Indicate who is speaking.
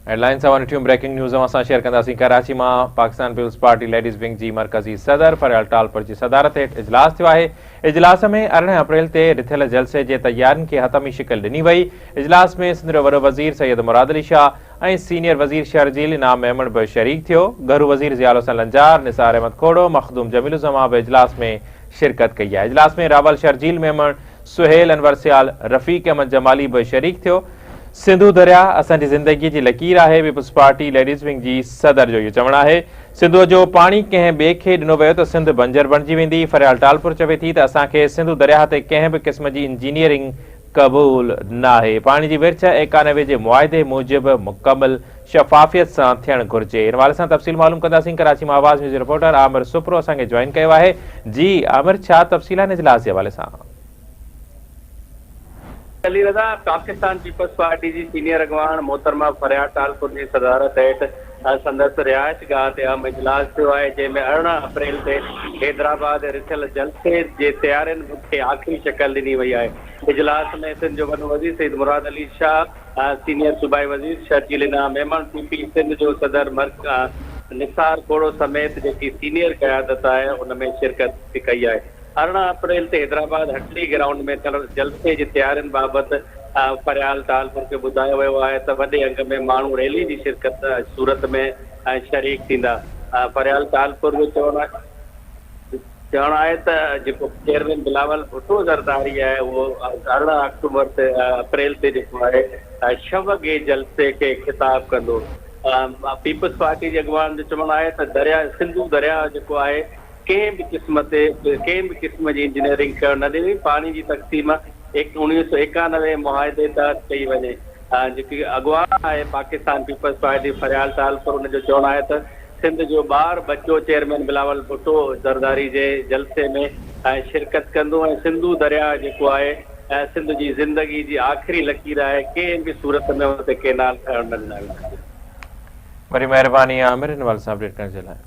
Speaker 1: Headlines سان ٺيون breaking news اوهان سان شيئر ڪنداسين ڪراچي مان Pakistan peoples party ladies wing جي مرڪزي صدر فريال ٽالپر جي صدارت هيٺ اجلاس ٿيو آهي اجلاس ۾ 18 اپريل تي رٿيل جلسي جي تيارين کي حتمي شڪل ڏني وئي اجلاس ۾ سنڌ جو وڏو وزير سيد مراد علي شاهه ۽ سينيئر وزير شرجيل انعام ميمڻ به شريڪ ٿيو گهرو وزير ضياء الحسن لنجار نثار احمد کوڙو مخدوم جميل الزمان به اجلاس ۾ شرڪت ڪئي آهي اجلاس ۾ راول شرجيل ميمڻ سهيل انور سيال رفيق احمد جمالي به شريڪ ٿيو سنڌو درياهه اسان جي زندگي جي لڪير آهي، پيپلز پارٽي ليڊيز ونگ جي صدر جو اهو چوڻ آهي. سنڌوء جو پاڻي ڪنهن ٻئي کي ڏنو ويو ته سنڌ بنجر بڻجي ويندي. فريال ٽالپر چوي ٿي ته اسان کي سنڌو درياهه تي ڪنهن به قسم جي انجنيئرنگ قبول ناهي. پاڻي جي ورڇ 91 جي معاهدي موجب مڪمل شفافيت سان ٿيڻ گهرجي. ان حوالي سان تفصيل معلوم ڪنداسين. ڪراچي مان آواز نيوز جي رپورٽر عامر سپرو اسان کي جوائن ڪيو آهي. جي عامر ڇا تفصيل آهن اجلاس جي حوالي سان؟
Speaker 2: علي رضا، پاڪستان پيپلز پارٽي جي سينيئر اڳواڻ محترمه فرياد ٽالپر جي صدارت هيٺ سندس رهائش گاهه تي اهم اجلاس ٿيو آهي، جنهن ۾ 18 اپريل تي حيدرآباد رٿيل جلسي جي تيارين کي آخري شڪل ڏني وئي آهي. اجلاس ۾ سنڌ جو وڏو وزير سيد مراد علي شاهه، سينيئر صوبائي وزير شرجيل انعام ميمڻ، پي پي سنڌ جو صدر مرڪ نثار کوڙو سميت جيڪي سينيئر قيادت آهي ان ۾ شرڪت ڪئي آهي. 18 اپريل تي حيدرآباد هٽلي گرائونڊ ۾ ٿيل جلسي جي تيارين بابت فريال ٽالپر کي ٻڌايو ويو آهي ته وڏي انگ ۾ ماڻهو ريلي جي شرڪت صورت ۾ شريڪ ٿيندا. فريال ٽالپر جو چوڻ آهي ته جيڪو چيئرمين بلاول ڀٽو زرداري آهي اهو 18 آڪٽوبر تي اپريل تي جيڪو آهي ڇهه وڳي جلسي کي خطاب ڪندو. پيپلز پارٽي جي اڳواڻن جو چوڻ آهي ته درياء سنڌو درياء جيڪو آهي ڪنهن به قسم تي ڪنهن به قسم جي انجنيئرنگ ڪرڻ نه ڏني، پاڻي جي تقسيم 1991 معاهدي تحت ڪئي وڃي. جيڪي اڳواڻ آهي پاڪستان پيپلز پارٽي فريال ٽالپر ان جو چوڻ آهي ته سنڌ جو ٻار ٻچو چيئرمين بلاول ڀٽو زرداري جي جلسي ۾ شرڪت ڪندو ۽ سنڌو درياهه جيڪو آهي سنڌ جي زندگي جي آخري لڪير آهي ڪنهن به صورت ۾ ان تي ڪينال ٺهڻ نه ڏنا ويندا.
Speaker 1: وڏي مهرباني عامر ان حوالي سان اپڊيٽ ڪرڻ جي لاء.